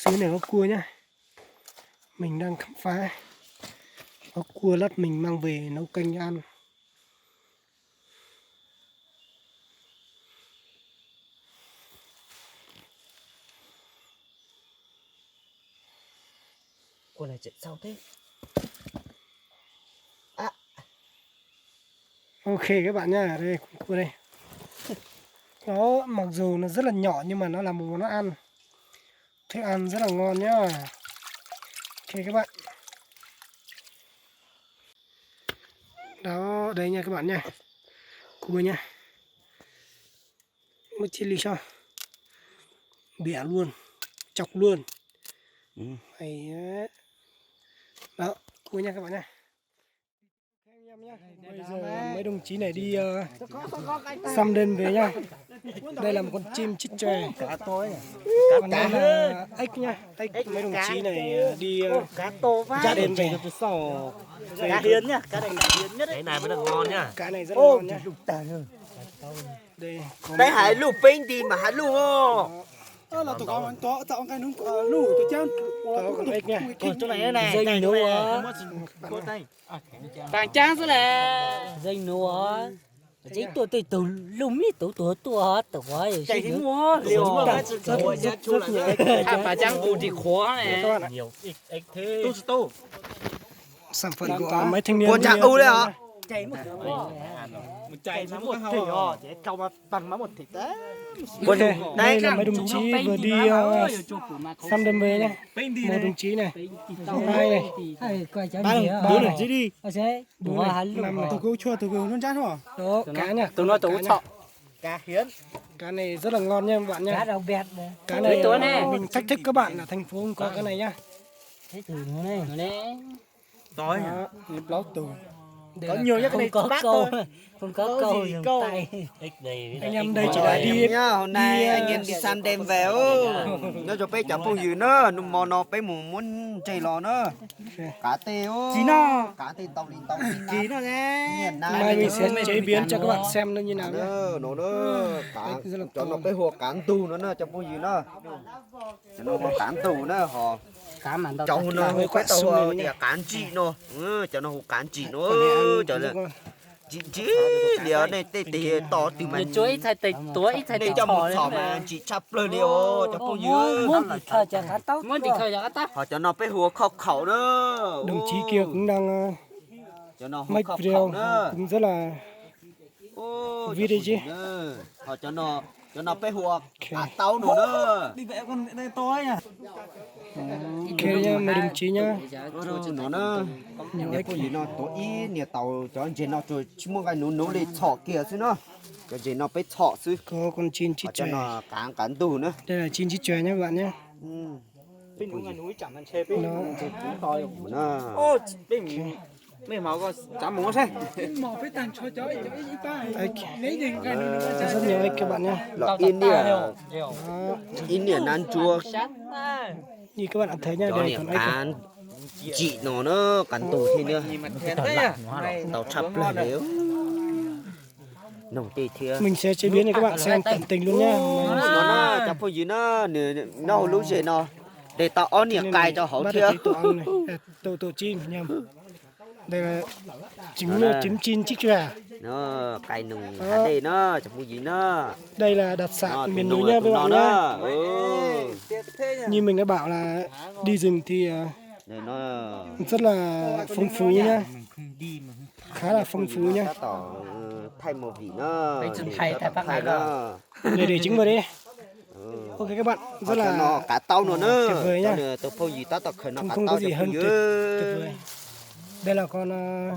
Cái này có cua nhá. Mình đang khám phá. Có cua lát mình mang về nấu canh ăn. Cua này chạy sâu thế. À. Ok các bạn nha, đây con cua đây. Nó mặc dù nó rất là nhỏ nhưng mà nó là một món ăn, thức ăn rất là ngon nhá. Ok các bạn. Đó, đây nha các bạn nha. Cua nha. Mất chili sao? Bẻ luôn, chọc luôn. Hay á. Đó, cua nha các bạn nha. Bây giờ mấy đồng chí này đi ờ, săn đêm về nha. Đây là một con chim chích chòe. Còn đây là ếch nha. Ếch, mấy đồng chí này ờ, đi ờ, giã đêm về. Cá hiến nhá, cá này hiến nhất đấy. Cái này mới là ngon nhá. Cá này rất là ngon nhá. Đây. Đây hái lụm pinh đi mà hái lụm ô. Đó, còn ếch nha. Ôi, dây nú à. Tàng cang xwb lẹ. Dây nú à. Dây tuaj tej tug lub mis tub tuag tuaj tau. Dây nú à. Liều. Tàng cang bù thì khó này. Nhiều ếch thế. Sản phẩm của mấy thanh niên. Ua cas u li os. Đây là mấy đồng chí vừa đi ờ, săn đêm về nhé. Một đồng chí này. Hai này. Ba đồng chí đi. Bốn này. Năm này. Cá nhá. Cá nhá. Cá này rất là ngon nha các bạn nha. Cá này mình thách thức các bạn ở thành phố không có cái này nhá. Tối hả? Đó. Có nhiều nhất cái này. Không có câu, không có câu dùng tay. Anh em đây chỉ là đi nhá, hôm nay anh em đi săn đêm về. Nyob rau peb cov phooj ywg na, hnub mo no peb mus muab ntses los na. Cá tê, cá tê ntau li ntau li. Mai mình sẽ chế biến cho các bạn xem nó như nào nhé. Cov no peb hu ua cá ntug no na cov phooj ywg na. Cov no hu ua cá ntug na ho. Cov no hu peb tau hu tias cá ntsim no. Cov no hu cá ntsim no. Cov ntsim ntsim li nej tej tes to twg mas. Nej coj mus txhom mas ntsim tshaj plaws li os cov phooj ywg. Ho cov no peb hu ua khauj khaum na. Đồng chí kia cũng đang make video, cũng rất là vui đấy chứ. Ho cov no peb hu ua cá taub no na. Ok nha, mấy đồng chí nhá. No na, niam phooj ywg no tuav ib niam taus cov ntses no tsuas tsis muaj nqaij nuv nuv li txhom kiag xwb na. Cov ntses no peb txhom xwb. Cov no cá, cá ntug na. Đây là chim chích chòe nhé các bạn nhé. Rất nhiều ếch các bạn nhé. Ib niam, ib niam nab ntsuab. Như các bạn thấy nha, đây còn ếch. Cá ntsim no na, cá ntug thiab na. Tau tshaj plaws li. Nug tej thiab. Mình sẽ chế biến cho các bạn xem tận tình luôn nhé. No na cov phooj ywg na, nws noj lub zes no, de tau ob niag qai rau hauv thiab. Tổ, tổ chim nhầm. Đây là trứng, trứng chim chích chòe. Qai nus hav dej na cov phooj ywg na. Đây là đặc sản miền núi nha các bạn nhé. Như mình đã bảo là đi rừng thì ờ, rất là phong phú nhá. Khá là phong phú nhá. Để, để trứng vào đi. Ok các bạn, rất là tuyệt vời nhá. Không, không có gì hơn tuyệt, tuyệt vời. Đây là con ờ,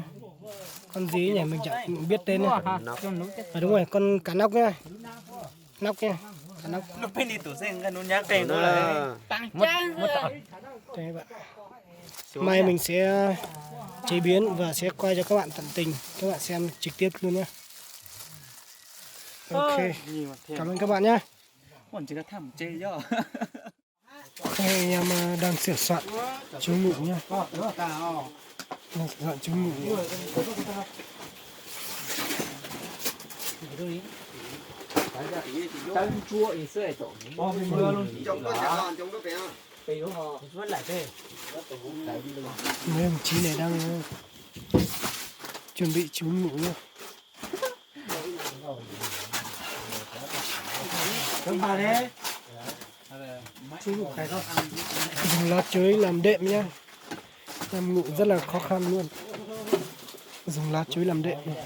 con gì nhỉ? Mình chẳng biết tên nhá. À, đúng rồi, con cá nóc nhá. Nóc nhá. Cá nóc. Đây các bạn. Mai mình sẽ chế biến và sẽ quay cho các bạn tận tình, các bạn xem trực tiếp luôn nhé. Ok. Cảm ơn các bạn nhé. Anh em ờ, đang sửa soạn trứng mụn nhá. Đang sửa soạn trứng mụn. Mấy đồng chí này đang, ờ, chuẩn bị trú ngụ nhá. Dùng lá chuối làm đệm nhá. Em ngủ rất là khó khăn luôn. Dùng lá chuối làm đệm này.